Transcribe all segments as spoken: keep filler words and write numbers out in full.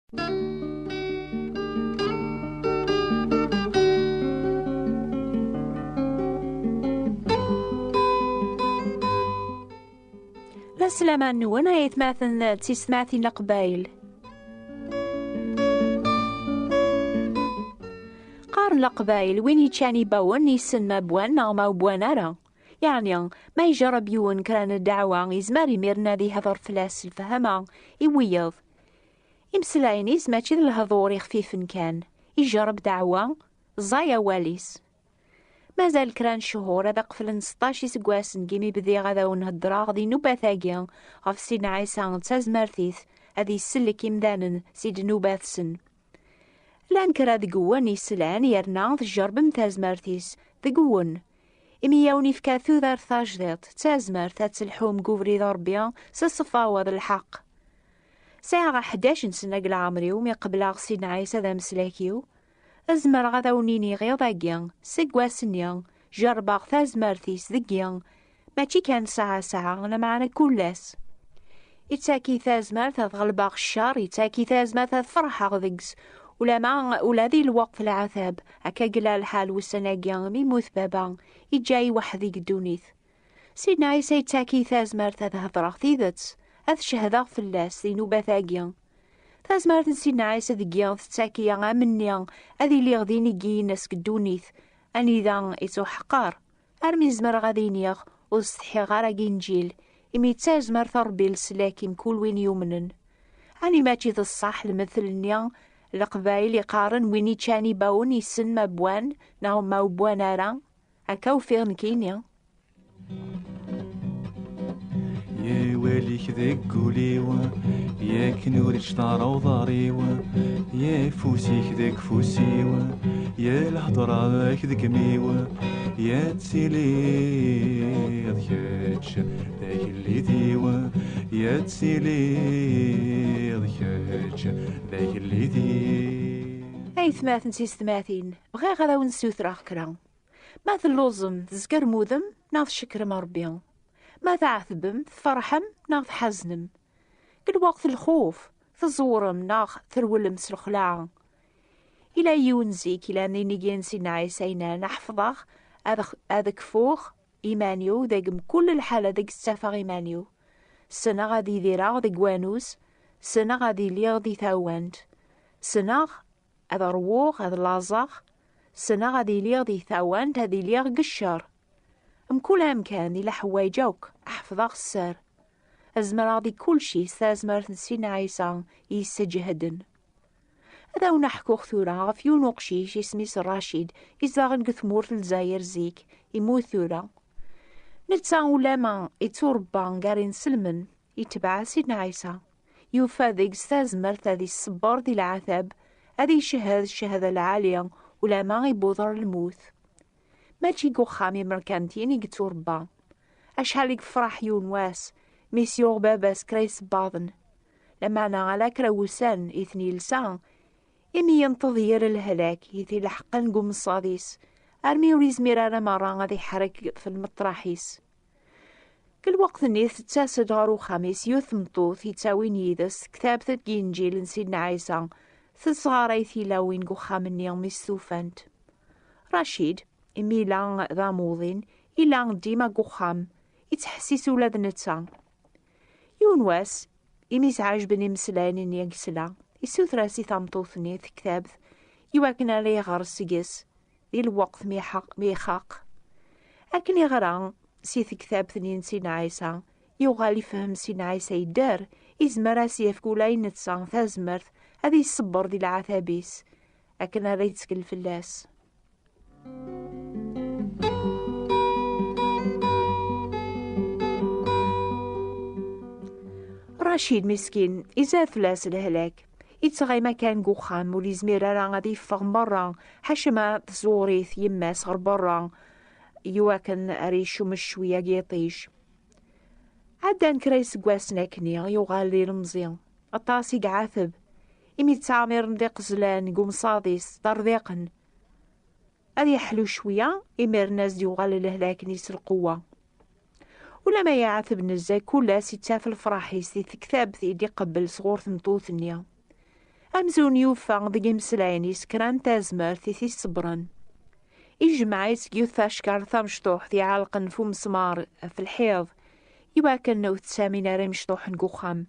Laslama-nwen ay atmaten d tistmatin n Leqbayel. Qqaren Leqbayel, win yeččan ibawen yessen ma wwan neɣ ma wwan ara. Yeɛni, ma ijerreb yiwen kra n ddeɛwa, yezmer imiren ad ihder fell-as s lefhama i wiyeḍ. Imeslayen-is mačči d lehdur ixfifen kan. Ijerreb ddeɛwa, ẓẓay awal-is. Mazal kra n cchur ad qeflen seṭṭac iseggasen n yimi bdiɣ ad awen-heddreɣ di nnubat-agi ɣef Sidna Ɛisa d tazmert-is ad isellek imdanen si ddnubat-sen. Llan kra deg-wen yeslan yerna tjerrbem tazmert-is deg-wen, imi i awen-ifka tudert tajdiṭ d tazmert ad telḥum deg ubrid n Ṛebbi s ṣṣefawa d lḥeqq. Sɛiɣ ḥdac n sna deg leɛmer-iw mi qebleɣ Sidna Ɛisa d ameslak-iw. Zemreɣ ad awen-iniɣ iḍ-agi, seg wass-nni, jerrbeɣ tazmert-is deg-i, mačči kan saɛa saɛa, lameɛna kul ass. Ittak-iyi tazmert ad ɣelbeɣ ccer, ittak-iyi tazmert ad ferḥeɣ deg-s, ulama ula di lweqt n leɛtab, akka yella lḥal ussan-agi mi yemmut baba, iǧǧa-yi weḥd-i deg ddunit. Sidna Ɛisa yettak-iyi tazmert ad hedreɣ tidet, ad cehdeɣ fell-as di nnubat-agi. Tazmert n Sidna Ɛisa deg-i tettak-iyi amenni ad iliɣ d inigi-ines deg ddunit, anida ittuḥeqqer, armi zemreɣ ad iniɣ ur setḥiɣ ara deg Inǧil, imi d tazmert n Ṛebbi leslak i mkul win yumnen. Ɛni mačči d ṣṣeḥ lemtel-nni n Leqbayel iqqaren win iččan ibawen yessen ma wwan neɣ ma wwan ara? Akka ufiɣ nekkini. Yawal-ik deg ul-iw, yakken ur ičṭar uḍar-iw, yafus-ik deg ufus-iw, ya lhedra-k deg imi-w, ya tiliḍ kečč d agellid-iw, ya tiliḍ kečč d agellid-iw. Aytmaten d tistmatin, bɣiɣ ad awen-ssutreɣ kra. Ma telluẓem, tzerrmudem, neɣ tcekkrem Ṛebbi? Ma tɛetbem, tferḥem, neɣ tḥeznem? Deg lweqt n lxuf, teẓewrem, neɣ trewlem s lexlaɛa? Ila yiwen zik, ilan inigi n Sidna Ɛisa yennan, ad ḥefḍeɣ, ad x-, ad kfuɣ iman-iw deg mkul lḥala deg ttafeɣ iman-iw. Ssneɣ ad idireɣ deg wanuz, ssneɣ ad iliɣ di tawant, ssneɣ ad ṛwuɣ, ad laẓeɣ, ssneɣ ad iliɣ di tawant, ad iliɣ deg ccer. Mkul amkan, di leḥwayeǧ akk, ḥefḍeɣ sser. Zemreɣ di kulci s tazmert n Sidna Ɛisa i yesseǧhden. Ad awen-ḥkuɣ tura ɣef yiwen uqcic isem-is Racid, izdaɣen deg tmurt n Lezzayer zik, immut tura. Netta ulama itturebba gar inselmen, itbeɛ Sidna Ɛisa. Yufa deg-s tazmert ad isebber di leɛtab, ad icehhed ccehda lɛali, ulama iwweḍ ɣer lmut. Mačči deg uxxam imerkantiyen i yetturebba. Acḥal i yefreḥ yiwen wass mi s-yuɣ baba-s kra isebbaḍen. Lameɛna ala kra wussan i ten-yelsa, imi yenṭeḍ yir lehlak i t-ileḥqen deg umsaḍ-is, armi ur yezmir ara merra ad iḥerrek f lmeṭraḥ-is. Deg lweqt-nni tettas-d ɣer uxxam-is yiwet tmeṭṭut yettawin yid-s tektabt n Yinǧil n Sidna Ɛisa, tesɣaray tilawin deg uxxam-nni mi stufant. Racid, imi yella d amuḍin, yella dima deg uxxam, yettḥessis ula d netta. Yiwen wass, imi s-ɛejben imeslayen-nni i yesla, yessuter-as i tameṭṭut-nni tektabt iwakken ara iɣer seg-s di lweqt mi iḥaq-, mi ixaq. Akken iɣra si tektabt-nni n Sidna Ɛisa, yuɣal ifhem Sidna Ɛisa yedder, izmer ad s-yefk ula i netta tazmert ad iṣebber di leɛtab-is, akken ara yettkel fell-as. Racid miskin, izad fell-as lehlak. Yettɣima kan deg uxxam, ur yezmir ara ad yeffeɣ merra, ḥaca ma tẓur-it yemma-s ɣer berra, iwakken ara yecmec cwiya deg yiṭij. Ɛeddan kra iseggasen akkenni, yuɣal d ilemẓi. Aṭas i iɛateb, imi ttɛemmiren d iqezlan deg umsaḍ-is, ṭṭerḍiqen. Ad yeḥlu cwiya, imiren ad s-d-yuɣal lehlak-nni s lqewwa. Ulamma iɛateb nezzeh, kul ass ittaf lefraḥ-is di tektabt i d-iqebbel sɣur tmeṭṭut-nni. Amzun yufa deg imeslayen-is kra n tazmert i t-iṣebbren. Ijmeɛ-itt deg yiwet tackart tamecṭuḥt iɛelqen f umesmar ɣef lḥiḍ, iwakken ur tettamin ara imecṭuḥen deg uxxam.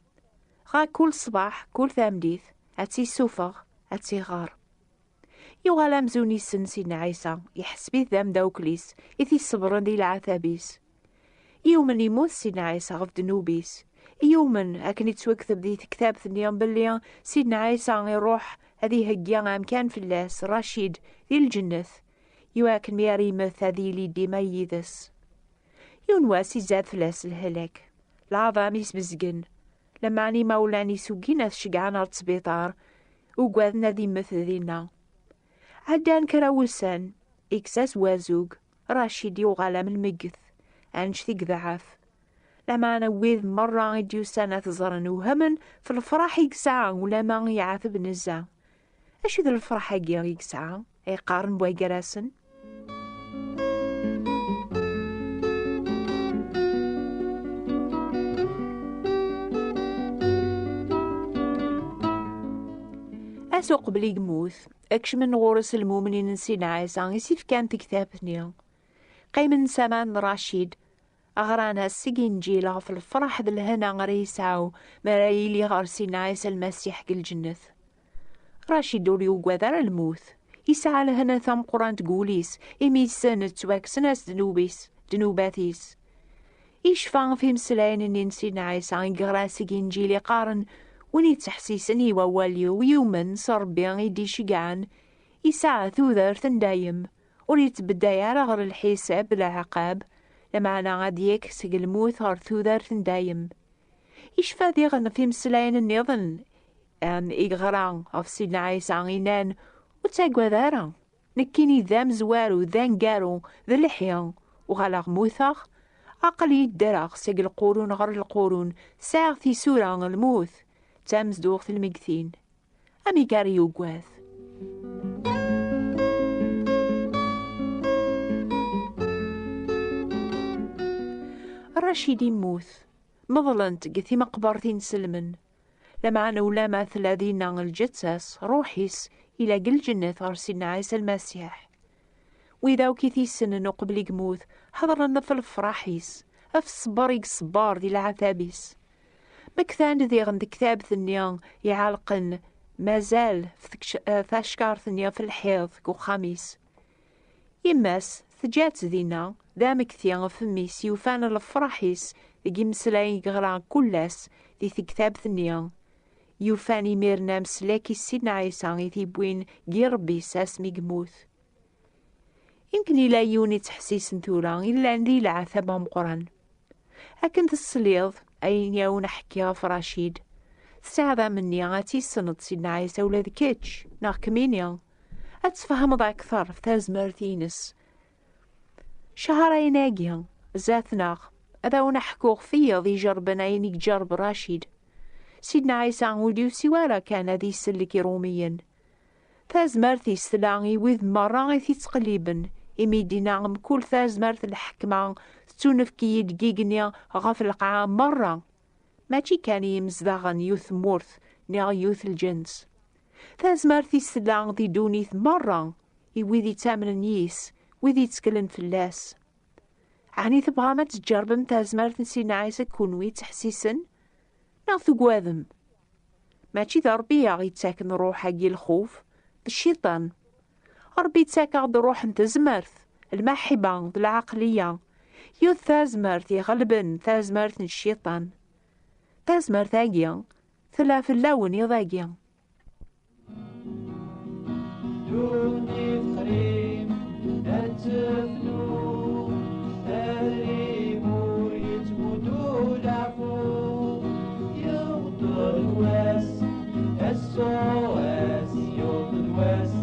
Ɣa kul ṣṣbeḥ, kul tameddit, ad tt-issufeɣ, ad tt-iɣer. Yuɣal amzun issen Sidna Ɛisa, iḥseb-it d amdawkel-is i t-iṣebbren di leɛtab-is. Yumen immut Sidna Ɛisa ɣef ddnub-is. Yumen akken ittwakteb di tektabt-nni belli Sidna Ɛisa iruḥ ad iheggi amkan fell-as Racid di lǧennet, iwakken mi ara yemmet ad yili dima yid-s. Yiwen wass izad fell-as lehlak, leɛḍam isbezgen, lameɛna imawlan-is ugin ad t-ceggɛen ar ttbiṭar, ugaden ad immet dinna. Ɛeddan kra wussan, ikkes-as wazug, Racid yuɣal am lmegget, annect i yedɛef. Lameɛna wid merra i d-yusan ad t-ẓren uhmen f lefraḥ i yesɛa ulama yeɛteb nezzeh. Acu d lefraḥ-agi i yesɛa, ay qqaren waygar-asen? Ass uqbel i yemmut, kecmen ɣur-s lmumnin n Sidna Ɛisa i s-ifkan tektabt-nni. Qqimen s aman n Racid, ɣran-as seg Inǧil ɣef lefraḥ d lehna ara yesɛu mi ara yili ɣer Sidna Ɛisa Lmasiḥ deg lǧennet. Racid ur yugad ara lmut. Yesɛa lehna tameqqrant deg wul-is, imi yessen ttwakksen-as ddnub-is, ddnubat-is. Icfa ɣef imeslayen-nni n Sidna Ɛisa i yeɣra seg Inǧil iqqaren, win yettḥessisen i wawal-iw, yumen s Ṛebbi i d-iceggɛen, yesɛa tudert n dayem, ur yettbedday ara ɣer lḥisab d leɛqab, lameɛna ad d-yekk seg lmut ɣer tudert n dayem. Icfa diɣen ɣef imeslayen nniḍen, am, i yeɣra ɣef Sidna Ɛisa, inan, ur ttagad ara, nekkini d amezwaru, d aneggaru, d lḥi, uɣaleɣ muteɣ, aql-i ddreɣ seg lqurun ɣer lqurun, sɛiɣ tisura n lmut, d tamezduɣt n lmegtin. Amek ara yugad? Racid immut. Meḍlen-t deg timeqbert inselmen. Lameɛna ulama tella dinna lǧetta-s, ṛuḥ-is, ila deg lǧennet ɣer Sidna Ɛisa Lmasiḥ. Wid akk i t-issnen uqbel i yemmut, hedṛen ɣef lefṛaḥ-is, ɣef ṣṣber i iṣebber di leɛtab-is. Mektan-d diɣen tektabt-nni iɛelqen, mazal f tekc-, eh, tackart-nni ɣef lḥiḍ deg uxxam-is. Yemma-s teǧǧa-tt dinna, d amekti ɣef mmi-s yufan lefṛaḥ-is deg imeslayen i yeɣra kul ass di tektabt-nni. Yufan imiren ameslak i Sidna Ɛisa i t-iwwin deg irebbi-s asmi yemmut. Imken ila yiwen ittḥessisen tura, illan di leɛtab ameqqran. Akken tesliḍ ayen i awen-ḥkiɣ ɣef Racid, tesɛiḍ amenni ad tissneḍ Sidna Ɛisa ula d kečč, neɣ kemmini, ad tfehmeḍ akteṛ ɣef tazmert-ines. Cehṛayen-agi, zdat-neɣ, ad awen-ḥkuɣ ɣef wiyeḍ ijerrben ayen i ijerreb Racid. Sidna Ɛisa ur d-yusi wara kan ad isellek Iṛumiyen. Tazmert-is tella i wid merra i t-ittqelliben, imi d-yenna mkul tazmert n lḥekma tettunefk-iyi-d deg igenni ɣef lqaɛa merra, mačči kan i yimezdaɣen n yiwet tmurt neɣ yiwet lǧens. Tazmert-is tella di ddunit merra, i wid ittamnen yis, wid itteklen fell-as. Ɛni tebɣam ad tǧerbem tazmert n Sidna Ɛisa kunwi ttḥessisen? Neɣ tugadem? Mačči d Ṛebbi i aɣ-ittaken ṛṛuḥ-agi lxuf, d cciṭan. Ṛebbi ittak-aɣ-d ṛṛuḥ n tezmert, lmaḥibba d lɛeqliya. Yiwet tazmert iɣelben tazmert n cciṭan. Tazmert-agi tella fell-awen iḍ-agi. Ddunit qrib ad tefnu, arim ur yettmuddu leɛfu. Yewweḍ-d wass, S O S, yewweḍ-d wass,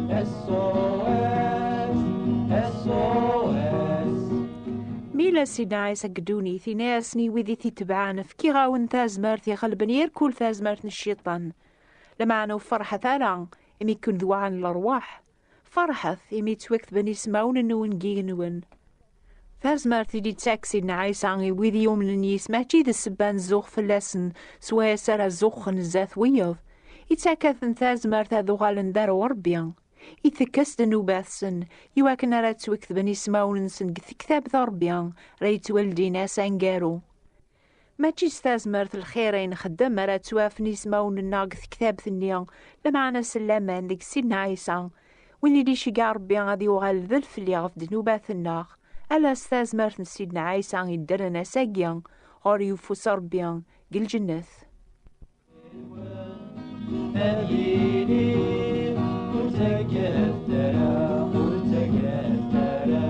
S O S, S O S. Mi yella Sidna Ɛisa deg ddunit, yenna-yasen i wid i t-itebɛen, fkiɣ-awen tazmert iɣelben irkul tazmert n cciṭan. Lameɛna ur ferḥet ara imi ken-dewɛen lerwaḥ. Ferḥet imi ttwaketben ismawen-nwen deg yigenwen. Tazmert i d-ittak Sidna Ɛisa i wid yumnen yis mačči d ssebba n zzux fell-asen swayes ara zuxxen zdat wiyeḍ, Ittak-aten tazmert ad uɣalen d ar Ṛebbi. Itekkes ddnubat-nsen, iwakken ara ttwaketben ismawen-nsen deg tektabt n Ṛebbi, ara yettwaldin ass aneggaru. Mačči s tazmert n lxir ay nxeddem ara ttwafen ismawen-nneɣ deg tektabt-nni, lameɛna s laman deg Sidna Ɛisa, win i d-iceggeɛ Ṛebbi ad yuɣal d lefli ɣef ddnubat-nneɣ, ala s tazmert n Sidna Ɛisa i ddren ass-agi ɣur-i ufus Ṛebbi deg lǧennet. Ad yili ur ttaggadet ara, ur ttaggadet ara.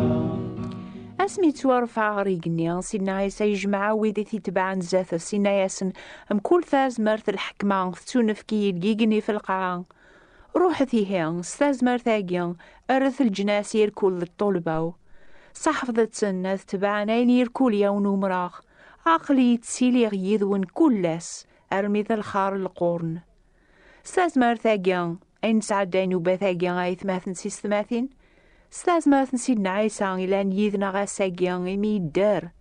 Asmi yettwarfeɛ ɣer igenni, Sidna Ɛisa yejmeɛ wid i t-itebɛen zdat-s, inna-yasen: "Mkul tazmert d lḥekma tettunefk-iyi deg igenni f lqaɛa. Ruḥet ihi, s tazmert-agi, rret leǧnas irkul d ṭṭulba-w. Saḥfḍet-ten ad tebɛen ayen irkul i awen-umreɣ. Aql-i ttiliɣ yid-wen kul ass, armi d lxar n lqurn." S tazmert-agi ay nesɛedday nnubat-agi, aytmaten s yessetmatin. S tazmert n Sidna Ɛisa i llan yid-neɣ ass-agi imi yedder.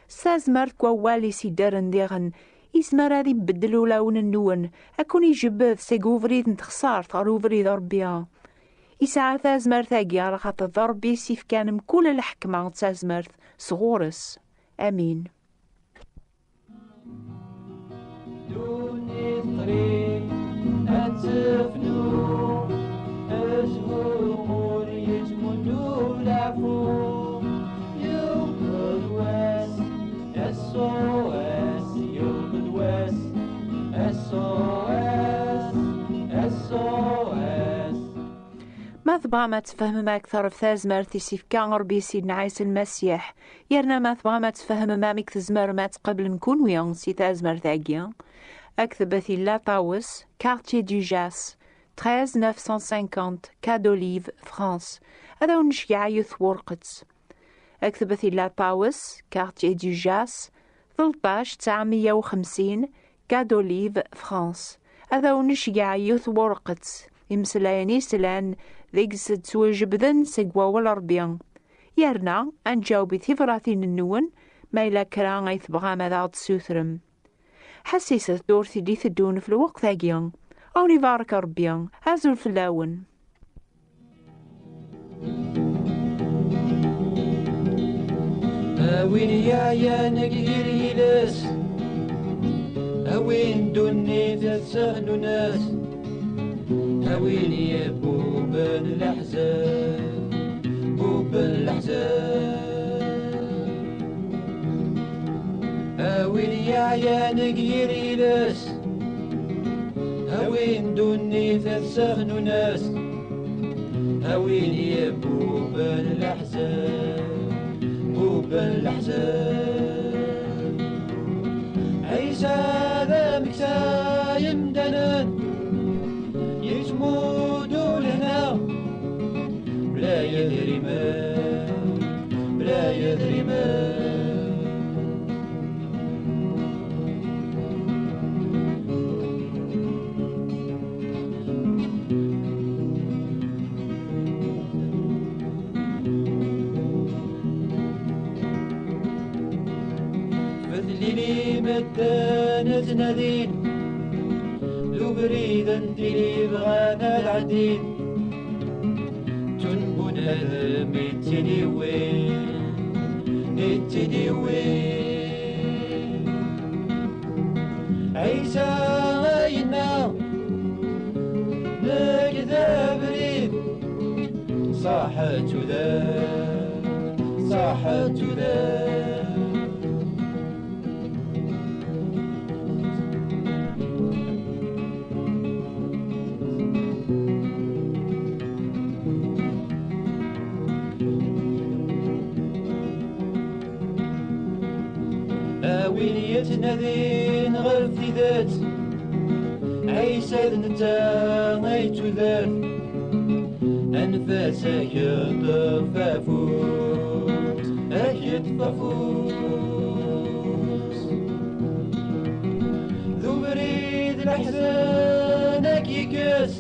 S tazmert n wawal-is iddren diɣen, izmer ad ibeddel ulawen-nwen, ad ken-ijebbed seg ubrid n texṣart ɣer ubrid n Ṛebbi. Isɛa tazmert-agi alaxaṭer d Ṛebbi i s-ifkan mkul lḥekma d tazmert sɣur-s. Amin. Ddunit qrib ad tefnu, azhur yettmuddu leɛfu. Yewweḍ wass, S O S, yewweḍ wass, S O S, S O S. Ma tebɣam ad tfehmem akteṛ ɣef tazmert i s-ifka Ṛebbi i Sidna Ɛisa Lmasiḥ, yerna ma tebɣam ad tfehmem amek tzemrem ad tqablem kunwi si tazmert-agi, aktbet i Lla Ṭawes, Quartier du Jas, treize neuf cent cinquante, Quai d'Olive, France. Ad awen-nceggeɛ yiwet twerqet. Aktbet i Lla Ṭawes, Quartier du Jas, tleṭṭac tesɛemya u xemsin, Quai d'Olive, France. Ad awen-nceggeɛ yiwet twerqet, imeslayen i slan deg-s ttwajebden seg wawal Ṛebbi. Yerna ad nǧaweb i tibratin-nwen ma yella kra ay tebɣam ad aɣ-d-tessutrem. Ḥessiset ddurt i d-iteddun f lweqt-agi. A wen-ibarek Ṛebbi, azul fell-awen. A win yeɛyan deg yir yiles, a win ddunit ad sexnunes, a win yebbuben leḥzen, bubben leḥzen. A win yeɛyan deg yir yiles, a win ddunit ad sexnunes, a win yebbuben leḥzen, bubben leḥzen. Ɛisa d ameksa yemdanen, yettmuddu lehna, bla yedrimen, bla yedrimen. Fedlili medden ttnadin, d ubrid n tili bɣan ad ɛeddin. Ttun bunadem i ttiniwin, i ttiniwin. Ɛisa yenna, nekk d abrid, ṣaḥet tudert, ṣaḥet tudert. A win yettnadin ɣef tidet, Ɛisa d netta ay d tudert. Anef-as ad k-yeṭṭef afus, ad k-yeṭṭef afus. D ubrid leḥzen ad k-yekkes.